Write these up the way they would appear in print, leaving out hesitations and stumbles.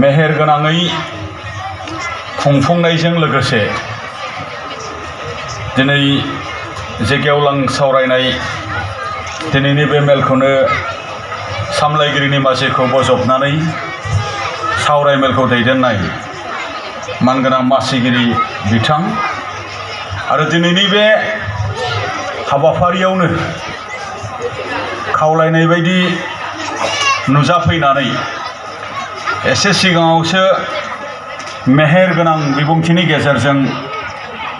मेहेर गोनाङै खुंफुंनायजों लोगोसे दिनै जे गेवलां सावरायनाय दिनैनि बे मेलखौनो सामलायगिरिनि मासिखौ बजबनानै सावराय मेलखौ दैदेननाय मानगोनां मासिगिरि बिथां आरो दिनैनि बे हाबाफारियावनो खावलायनाय बायदि नुजाफैनानै एसे सिगाङावसो मेहेर गोनां बिबुंथिनि गेजेरजों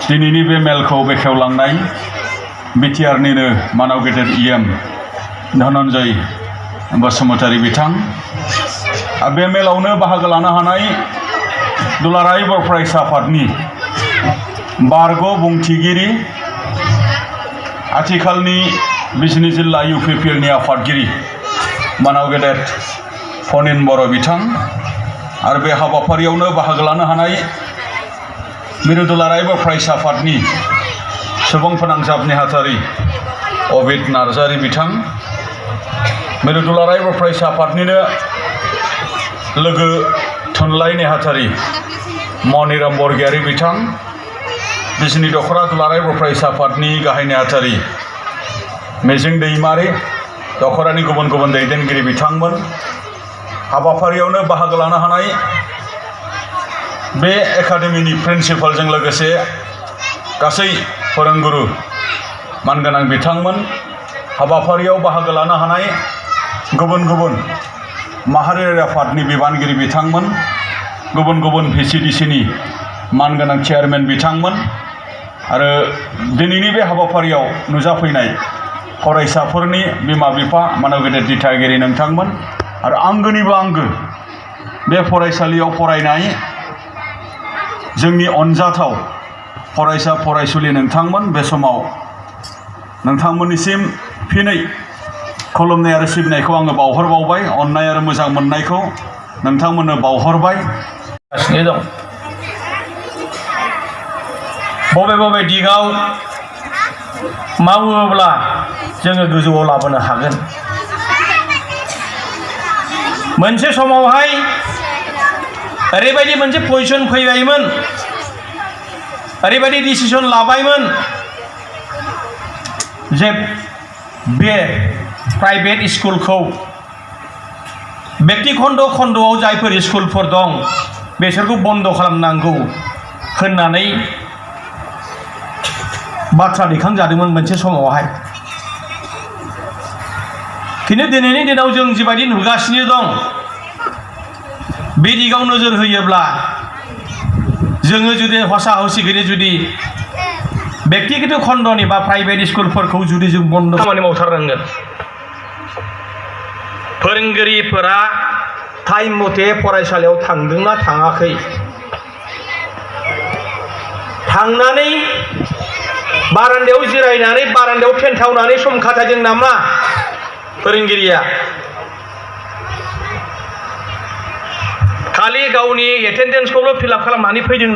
दिनैनि बे मेलखौ बेखेवलांनाय बिटिआरनिनो मानाव गेदेर इएम धनन्जय बसुमतारी बिथां बे मेलावनो बाहागो लानो हानाय दुलाराय बर' फरायसा आफादनि बारग' बुंथिगिरि आथिखालनि बिजनि जिल्ला इउपिपिएलनि आफादगिरि मानाव गेदेर फनिन बर' बिथां आरो बे हाबाफारियावनो बाहागो लानो हानाय मिरु दुलाराय बर' फरायसा आफादनि सुबुं फोनांजाब नेहाथारि अबिद नार्जारि बिथां मिरु दुलाराय बर' फरायसा आफादनिनो लोगो थुनलाइ नेहाथारि मनिराम बरगयारि बिथां बिजनि दख'रा दुलाराय बर' फरायसा आफादनि गाहाय नेहाथारि मिजिं दैमारि दख'रानि गुबुन गुबुन दैदेनगिरि बिथांमोन हाबाफारियावनो बाहागो लानो हानाय बे एकाडेमिनि प्रिन्सिपालजों लोगोसे गासै फोरोंगुरु मानगोनां बिथांमोन हाबाफारियाव बाहागो लानो हानाय गुबुन गुबुन माहारियारि आफादनि बिबानगिरि बिथांमोन गुबुन गुबुन भिसिडिसिनि मानगोनां चेयारमेन बिथांमोन आरो दिनैनि बे हाबाफारियाव नुजाफैनाय फरायसाफोरनि बिमा बिफा मानव गेदेर दिथागिरि नोंथांमोन आरो आंगोनिबो आंगो बे फरायसालियाव फरायनाय जोंनि अनजाथाव फरायसा फरायसुलि नोंथांमोन बे समाव नोंथांमोननिसिम फिनै खुलुमनाय आरो सिबिनायखौ आङो बावहरबावबाय अननाय आरो मोजां मोननायखौ नोंथांमोननो बावहरबाय दं बबे बबे दिगाव मावोब्ला जोङो गोजौआव लाबोनो हागोन मोनसे समावहाय ओरैबायदि मोनसे पजिशन फैबायमोन ओरैबायदि डिसिसन लाबायमोन जे बे प्राइभेट स्कुलखौ व्यक्ति खन्द'आव जायफोर स्कुलफोर दं बेसोरखौ बन्द' खालामनांगौ होननानै बाथ्रा दैखांजादोंमोन मोनसे समावहाय खिन्थु दिनैनि दिनाव जों जिबायदि नुगासिनो दं बे दिगाव नोजोर होयोब्ला जोङो जुदि हसा हसिगैनो जुदि व्यक्तिगत खन्द'नि बा प्राइभेट स्कुलफोरखौ जुदि जों बन्द' खामानि मावथारनांगोन फोरोंगिरिफोरा टाइम मथे फरायसालियाव थांदोंना थाङाखै थांनानै बारान्दायाव जिरायनानै बारान्दायाव फेन्टावनानै सम खाथायदों नामा फोरोंगिरिया खालि गावनि एटेन्डेन्सखौल' फिलआप खालामनानै फैदों नामा